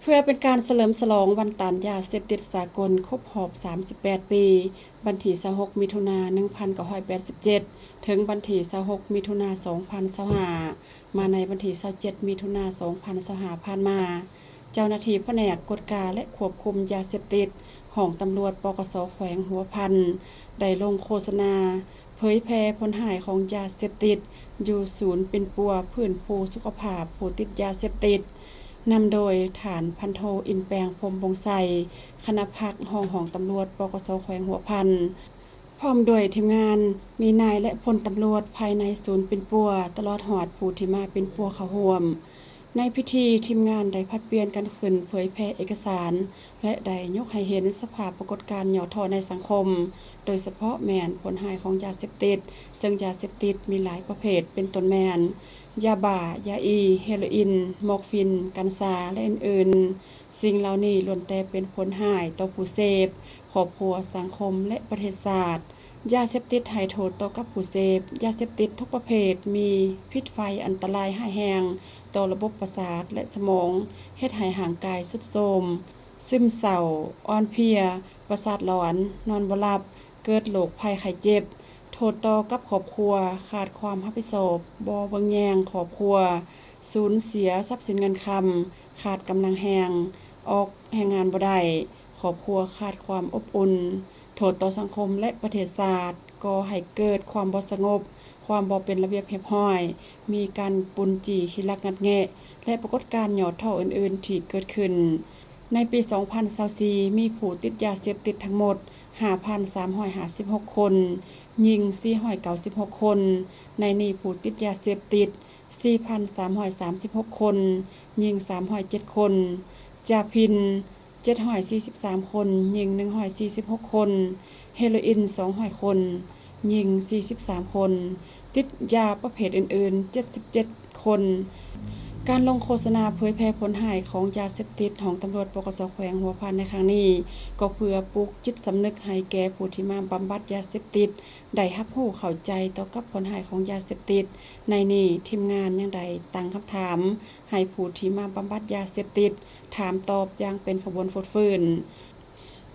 ເພື່ອເປັນການສະເຫຼີມສະຫຼອງວັນຕ້ານຢາເສບຕິດສາກົນຄົບຮອບສາມສິບແປດປີ, ວັນທີຊາວຫົກ ມິຖຸນາ ໜຶ່ງພັນເກົ້າຮ້ອຍແປດສິບເຈັດ ເຖິງວັນທີຊາວຫົກ ມິຖຸນາ ສອງພັນຊາວຫ້າ ມາໃນວັນທີຊາວເຈັດ ມິຖຸນາ ສອງພັນຊາວຫ້າ ຜ່ານມາ, ເຈົ້າໜ້າທີ່ພະແນກກວດກາ ແລະ ຄວບຄຸມຢາເສບຕິດ ຫ້ອງຕຳຫຼວດ ປກສ ແຂວງຫົວພັນ ໄດ້ລົງໂຄສະນາເຜີຍແຜ່ຜົນຮ້າຍຂອງຢາເສບຕິດ ຢູ່ສູນປິ່ນປົວຟື້ນຟູສຸຂະພາບຜູ້ຕິດຢາເສບຕິດ, ນຳໂດຍທ່ານພັນໂທ ອິນແປງ ພົມວົງໄຊ, ຄະນະພັກຮອງຫ້ອງຕຳຫຼວດ ປກສ ແຂວງຫົວພັນ ພ້ອມດ້ວຍທີມງານ, ມີນາຍ ແລະ ພົນຕຳຫຼວດພາຍໃນສູນປິ່ນປົວ, ຕະຫຼອດຮອດຜູ້ທີ່ມາປິ່ນປົວເຂົ້າຮ່ວມ. ໃນພິທີ, ທີມງານໄດ້ຜັດປ່ຽນກັນຂຶ້ນເຜີຍແຜ່ເອກະສານ ແລະ ໄດ້ຍົກໃຫ້ເຫັນສະພາບປາກົດການຫຍໍ້ທໍ້ໃນສັງຄົມ, ໂດຍສະເພາະແມ່ນຜົນຮ້າຍຂອງຢາເສບຕິດ, ເຊິ່ງຢາເສບຕິດມີຫຼາຍປະເພດ, ເປັນຕົ້ນແມ່ນ ຢາບ້າ, ຢາອີ, ເຮໂລອິນ, ມໍຟີນ, ກັນຊາ ແລະ ອື່ນໆ. ສິ່ງເຫຼົ່ານີ້ລ້ວນແຕ່ເປັນຜົນຮ້າຍຕໍ່ຜູ້ເສບ, ຄອບຄົວ, ສັງຄົມ ແລະ ປະເທດຊາດ. ຢາເສບຕິດໃຫ້ໂທດຕໍ່ກັບຜູ້ເສບ. ຢາເສບຕິດທຸກປະເພດມີພິດໄຟອັນຕະລາຍຮ້າຍແຮງຕໍ່ລະບົບປະສາດ ແລະ ສະໝອງ, ເຮັດໃຫ້ຮ່າງກາຍຊຸດໂຊມ, ຊຶມເສົ້າ, ອ່ອນເພຍ, ປະສາດຫຼອນ, ນອນບໍ່ຫຼັບ, ເກີດໂລກໄພໄຂ້ເຈັບ, ໂທດຕໍ່ກັບຄອບຄົວ, ຂາດຄວາມຮັບຜິດຊອບ, ບໍ່ເບິ່ງແຍງຄອບຄົວ, ສູນເສຍຊັບສິນເງິນຄຳ, ຂາດກຳລັງແຮງ, ອອກແຮງງານບໍ່ໄດ້, ຄອບຄົວຂາດຄວາມອົບອຸ່ນ, ໂທດຕໍ່ສັງຄົມ ແລະ ປະເທດຊາດ, ກໍ່ໃຫ້ເກີດຄວາມບໍ່ສະຫງົບ, ຄວາມບໍ່ເປັນລະບຽບຮຽບຮ້ອຍ, ມີການປຸ້ນຈີ້ຂີ້ລັກງັດແງະ ແລະ ປາກົດການຫຍໍ້ທໍ້ອື່ນໆທີ່ເກີດຂຶ້ນ. ໃນປີສອງພັນຊາວສີ່ ມີຜູ້ຕິດຢາເສບຕິດທັງໝົດຫ້າພັນສາມຮ້ອຍຫ້າສິບຫົກຄົນ, ຍິງສີ່ຮ້ອຍເກົ້າສິບຫົກຄົນ, ໃນນີ້ຜູ້ຕິດຢາເສບຕິດສີ່ພັນສາມຮ້ອຍສາມສິບຫົກຄົນ, ຍິງສາມຮ້ອຍເຈັດຄົນ, ຢາຝິ່ນ ເຈັດຮ້ອຍສີ່ສິບສາມຄົນ, ຍິງໜຶ່ງຮ້ອຍສີ່ສິບຫົກຄົນ, ເຮໂລອິນສອງຮ້ອຍຄົນ, ຍິງສີ່ສິບສາມຄົນ, ຕິດຢາປະເພດອື່ນໆເຈັດສິບເຈັດຄົນ. ການລົງໂຄສະນາເຜີຍແຜ່ຜົນຮ້າຍຂອງຢາເສບຕິດ ຫ້ອງຕຳຫຼວດ ປກສ ແຂວງຫົວພັນໃນຄັ້ງນີ້ ກໍເພື່ອປຸກຈິດສຳນຶກໃຫ້ແກ່ຜູ້ທີ່ມາບຳບັດຢາເສບຕິດ ໄດ້ຮັບຮູ້ເຂົ້າໃຈຕໍ່ກັບຜົນຮ້າຍຂອງຢາເສບຕິດ. ໃນນີ້, ທີມງານຍັງໄດ້ຕັ້ງຄຳຖາມໃຫ້ຜູ້ທີ່ມາບຳບັດຢາເສບຕິດ ຖາມຕອບຢ່າງເປັນຂະບວນຟົດຟື້ນ.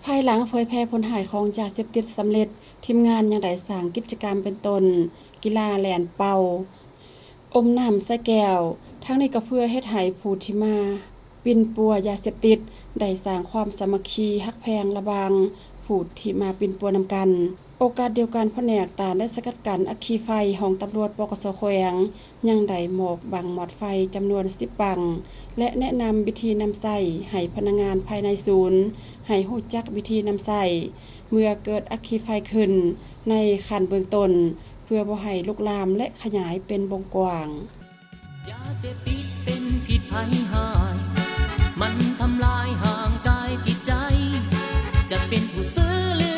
ພາຍຫຼັງເຜີຍແຜ່ຜົນຮ້າຍຂອງຢາເສບຕິດສຳເລັດ, ທີມງານຍັງໄດ້ສ້າງກິດຈະກຳເປັນຕົ້ນ ກິລາແລ່ນເປົ່າ, ອົມນ້ຳໃສ່ແກ້ວ, ທັງນີ້ກໍເພື່ອເຮັດໃຫ້ຜູ້ທີ່ມາປິ່ນປົວຢາເສບຕິດ ໄດ້ສ້າງຄວາມສາມັກຄີຮັກແພງລະຫວ່າງຜູ້ທີ່ມາປິ່ນປົວນຳກັນ. ໂອກາດດຽວກັນ, ພະແນກຕ້ານ ແລະ ສະກັດກັ້ນອັກຄີໄຟ ຫ້ອງຕຳຫຼວດ ປກສ ແຂວງ ຍັງໄດ້ມອບບັ້ງມອດໄຟຈຳນວນສິບບັ້ງ ແລະ ແນະນຳວິທີນຳໃຊ້ໃຫ້ພະນັກງານພາຍໃນສູນ ໃຫ້ຮູ້ຈັກວິທີນຳໃຊ້ເມື່ອເກີດອັກຄີໄຟຂຶ້ນໃນຂັ້ນເບື້ອງຕົ້ນ ເພື່ອບໍ່ໃຫ້ລຸກລາມ ແລະ ຂະຫຍາຍເປັນວົງກວ້າງ. ຢາເສບຕິດເປັນພິດໄພຮ້າຍ, ມັນທຳລາຍຮ່າງກາຍຈິດໃຈ, ຈະເປັນຜູ້ຊື້ ຫຼື